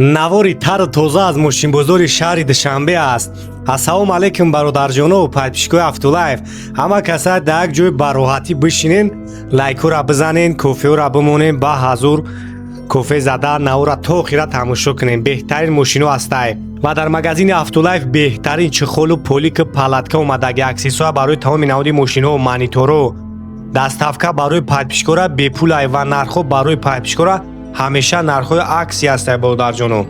Навори тару тоза аз мошинбозори шаҳри Душанбе аст. Ассалому алайкум, бародарҷоно, подписчикои Автолайф. Ҳама каса дар як ҷой ба роҳатӣ бишинен, лайкҳоро бизанен, кофеҳоро бимонен, ба ҳазур кофе зада навора то охира тамошо кунем. Беҳтарин мошино ҳастай ва дар магазини Автолайф беҳтарин чехолу, полику, палатка омадаги, аксессуар барои тамоми намуди мошинҳо, мониторо, доставка барои подписчикора бепулай ва нархҳо барои подписчикора ҳамеша нархҳои акция ҳастай. Бародарҷоно,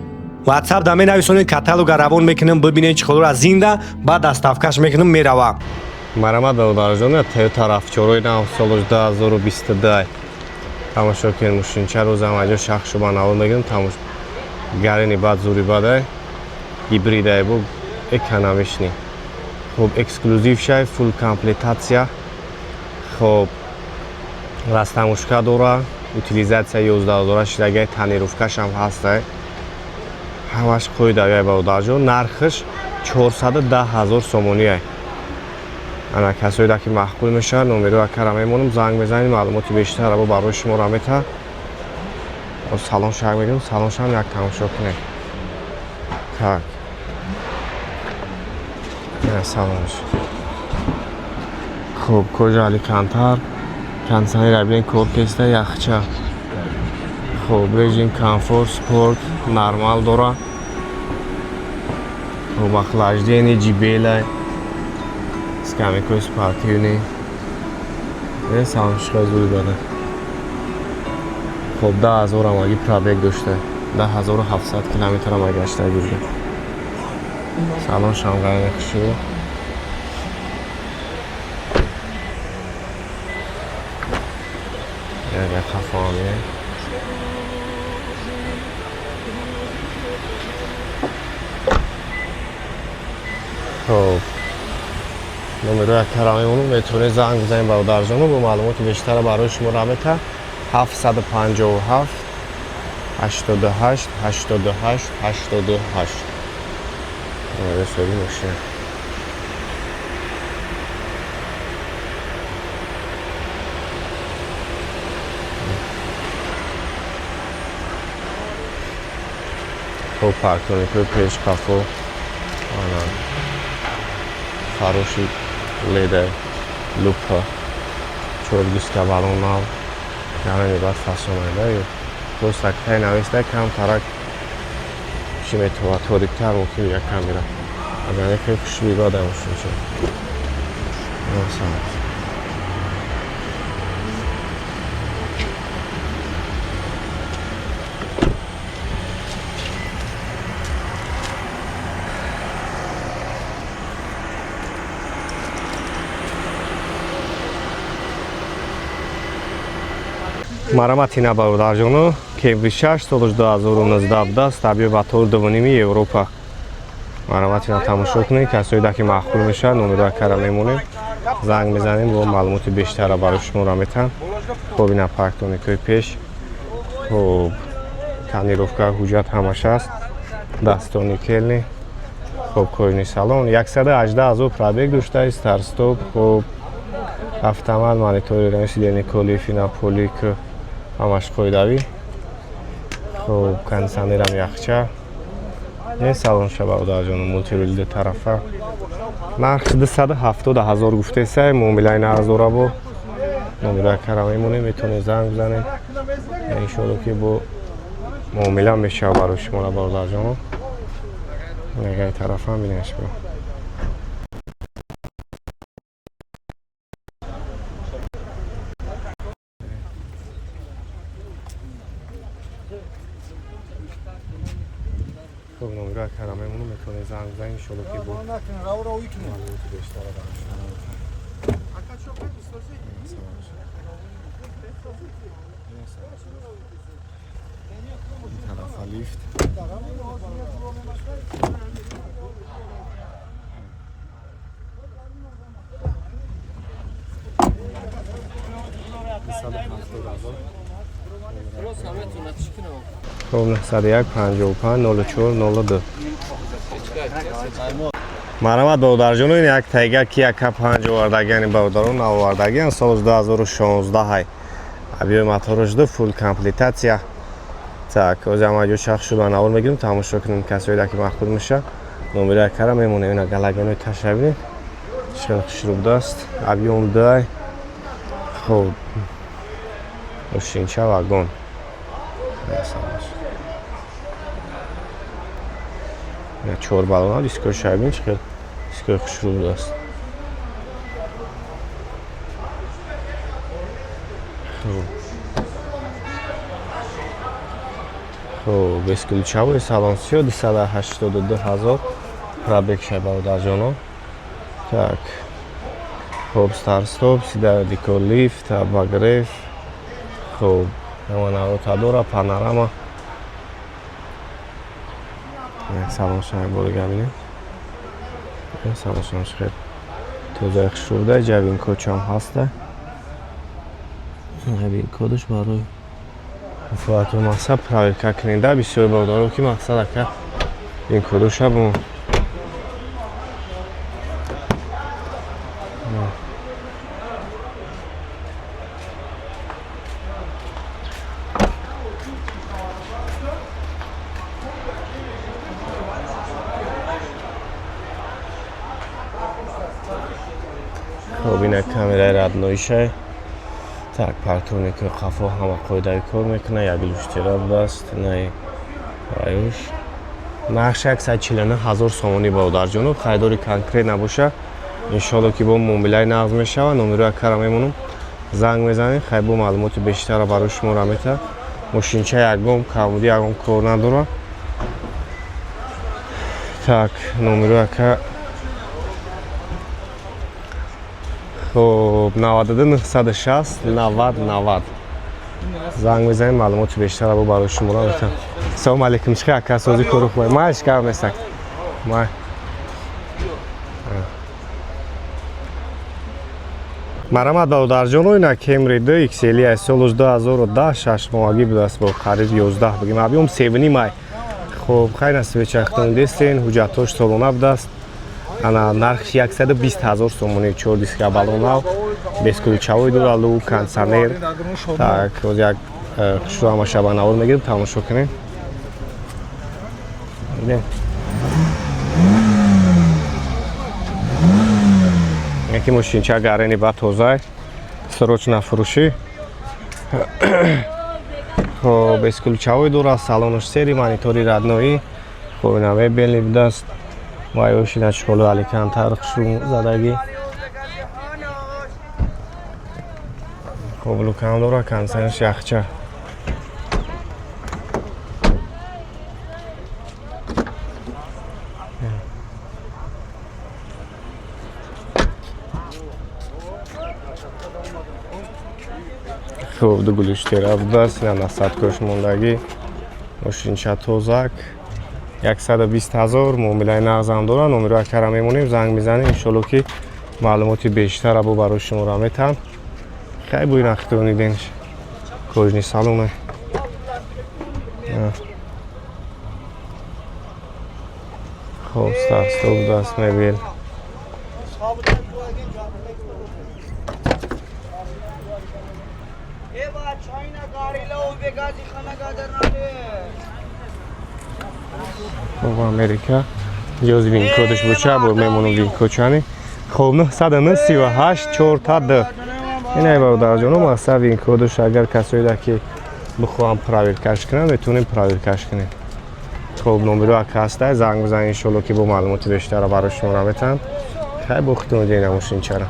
Ватсап да менависонед, каталога равон мекунем, бибинед чехолора зинда, баъд доставкаш мекунем, мерава. Марҳамат, бародарҷоно, Toyota RAV4 нав, солаш 2022. Тамошо кунед мошинча, рӯзам аҷо шах шуба навор мегирем. Тамош гарини бад, зури бадай, гибридай, бу экономичный. Хуб, эксклюзив шай, фулл комплектация. Хуб, растаможка дора, утилизация 11 дора, шидагай, тонировкашам ҳастай. Ҳамаш қоидавиай, бародарҷон, нархаш 410 ҳазор сомониай. Ана, касоеда ки маъқул мешавад, номеро акара мемонам, занг мезанед, маълумоти бештар бо барои шуморо мета. Салон шак мегирем, салоншам як тамошо кунед. Так, салонш. Хуб, кожа алькантара, кондиционер бинед, кор кеста, яхча. Хуб, режим комфорт, спорт, нормал дора. Хуб, охлаждение JBL, скамейкои спортивный. Салоншиқаи зури бада. Хуб, 10 000 амаги пробег дошта, 10 700 километр ама гашта гирда. Салоншам ғайри хушрӯ. Як хафоме. Хуб, номеро якара мемонам, метавонед занг бизанед, бародарҷоно, бо маълумоти бештара барои шумо рамета. 757 88 88 88 номерои соҳиби мошина. Хуб, парктроникҳои пеш, қафо, ана, фароши леда, лупа, чор диска, балон нав, яъне баъд фасонайда. Просто тай нависта, кам тарак чӣ метавад, ториктар мумкин як камера. Агар яке хушрӯи бада мошинча. Салом. Марҳамат, ина, бародарҷоно, Кемри 6, солаш 2019 будааст, табиъи ватор дувними Европа. Марҳамат, ина тамошо кунед, касоеда ки маъқул мешавад, номеро акара мемонем, занг мезанем, бо маълумоти бештара барои шуморо метаҳам. Хуб, ина парктроникҳои пеш. Хуб, тонировка, ҳуҷҷат ҳамаш аст, дастоникелни. Хуб, кожаный салон, 118 ҳазор пробег доштааст, старт-стоп. Хуб, автомат, монитори сиденье, колиф, ина полик ҳамаш қоидавӣ. Хуб, кондиционерам яхча. Не, салонша, бародарҷоно, мультирули ду тарафа. Нарх 270 ҳазор гуфтесай, муомилаи нарх дора. Бо номера кара мемонем, метавонед занг бизанед, иншоалло ки бо муомила мешавад барои шуморо, бародарҷоно. Негаи тарафам бинеш. Бо хуб, номера кара мемонем, метавонед занг бизанед, иншоалло ки бо маълумоти бештара барои шумо метаҳам. Ин тарафа лифт. 270 000. Хуб, 901 55 04 02. Марҳамат, бародарҷоно, ин як тайга Кия К5 овардагиани, бародарон, навовардагиан, соли 2016 ҳай. Объёми мотораш ду, фулл комплектация. Так, ҳозир ҳама ҷо шахс шуда навор мегирем, тамошо кунем касоеда ки маъқул меша. Номери акара мемонем, ина галогенои таша бинед. Чӣ хел хушрӯ будааст. Объём дай. Хоб. Мошинча вагон. Чор баллона дискои шабин чӣ хел дискои хушрӯ будааст. Хоб, бесключевой салон сиё 282 000 пробег шай бародарҷоно. Так. Хоб, старт-стоп, сида дико лифт, обогрев. Хоб, ҳама навота дора, панорама. Як салон шай болига бинем. Салон шай хел тозаи хушрӯ буда, ҷавин кочам ҳаста. Ҳамин кодаш барои фоату мақсад проверка кунед. Да бисёр бародаро ки мақсад ака ин кодоша бо хоб ина камераи родноишай. Так, парктроники қафо ҳама қоидаи кор мекунад, як люстра будааст, наи аюш. Нархш 149 000 сомонӣ бародарҷоно. Харидори конкрет набоша, иншоалло ки бо муомилаи нағз мешава. Номерои акара мемонам, занг мезанем, хай бо маълумоти бештара барои шуморо мета. Мошинча ягон камбудӣ, ягон кор надора. Так, номерои ака хоб 92 960 90 90. Занг мезанем, маълумоти бештара бо барои шуморо метам. Салом алейкум, чӣ ака сози кору хуб? Май шикар нестак. Май. Марамат бародарҷоно, ина Camry 2 XL аз соли 2010 шаш моҳагӣ будааст, бо қариб 11 бигем. Объём 7 май. Хоб, хайр насиб чахтон дестен, ҳуҷҷатҳош солона будааст. Ана нархш 120 000 сомонӣ, чор диска балонав, бесключевой дора, люк, кондиционер. Так, ҳозир як хушрӯ ҳама шаба навор мегирем, тамошо кунем. Яки мошинча гарени ба тозай, срочно фурӯшӣ. Хоб, бесключевой дора, салонош сери, монитори родноӣ. Хоб, ина мебели будааст. Вай ошина чхолу аликантар хушрӯ задагӣ. Хоб, люкам дора, кондиционерш яхча. Хоб, ду гулиштера будааст, ина насадкош мондагӣ. Мошинча тозак. 120 000 муомилаи нағзам дора. Номеро акара мемонем, занг мезанем, иншоалло ки маълумоти бештара бо барои шуморо метаҳам. Хай бо ин ахтони денш. Кожни салоне. Хоб, старт-стоп будааст, мебел. Хоб, Америка. Ҷози винкодаш боча, бо мемонам винкодчани. Хоб, 909 38 4 та 2. Ина бародарҷоно, мақсад винкодаш агар касоеда ки бихоҳам проверкаш кунам, метавонем проверкаш кунем. Хоб, номеро ака ҳастай, занг бизанед, иншоалло ки бо маълумоти бештара барои шуморо метаҳам. Хай бо худтон дена мошинчара.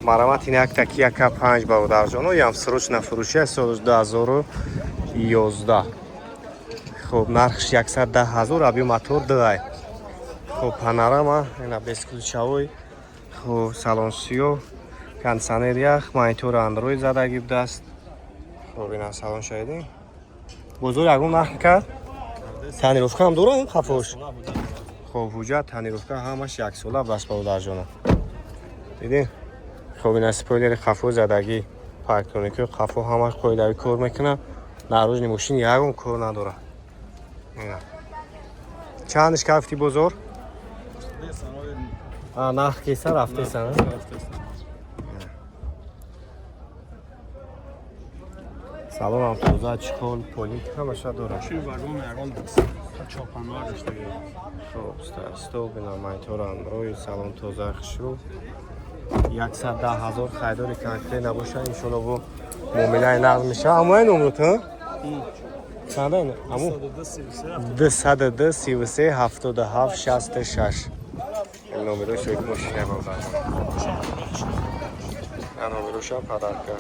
Марамат ин як таки яка 5 бародарҷоно, ям срочно фурӯшӣ аз соли 2011. Хоб, нархш 110 000, объём мотор 2. Хоб, панорама, ина бесключевой. Хоб, салон сиёҳ, кондиционер ях, монитори Android задагӣ будааст. Хоб, ина салон шоҳидем. Бозор ягон нарх кард? Тонировка ҳам дорад ин қафош? Хоб, ҳуҷҷат, тонировка ҳамаш яксола будааст бародарҷоно. Дидем? Хоб, ина спойлери қафо задагӣ, парктроники қафо ҳамаш қоидавӣ кор мекунад. Наружни мошин ягон кор надорад. Ина. Чандиш кафти бозор? Нарх кеса рафтеса. Салонам тоза, чехол, полик ҳамаша дорад. Чӣ вагон ягон чопанҳо гаштаги. Хоб, стоп, ина монитор Android, салон тоза, хушрӯ. 110 000. Харидори конкрет набошад, иншолло, бо муомилаи нағз мешавад. Амои номрот чанда? Аму 202 33 77 66 номерош. Як мошина, бародар, номерошам подарка.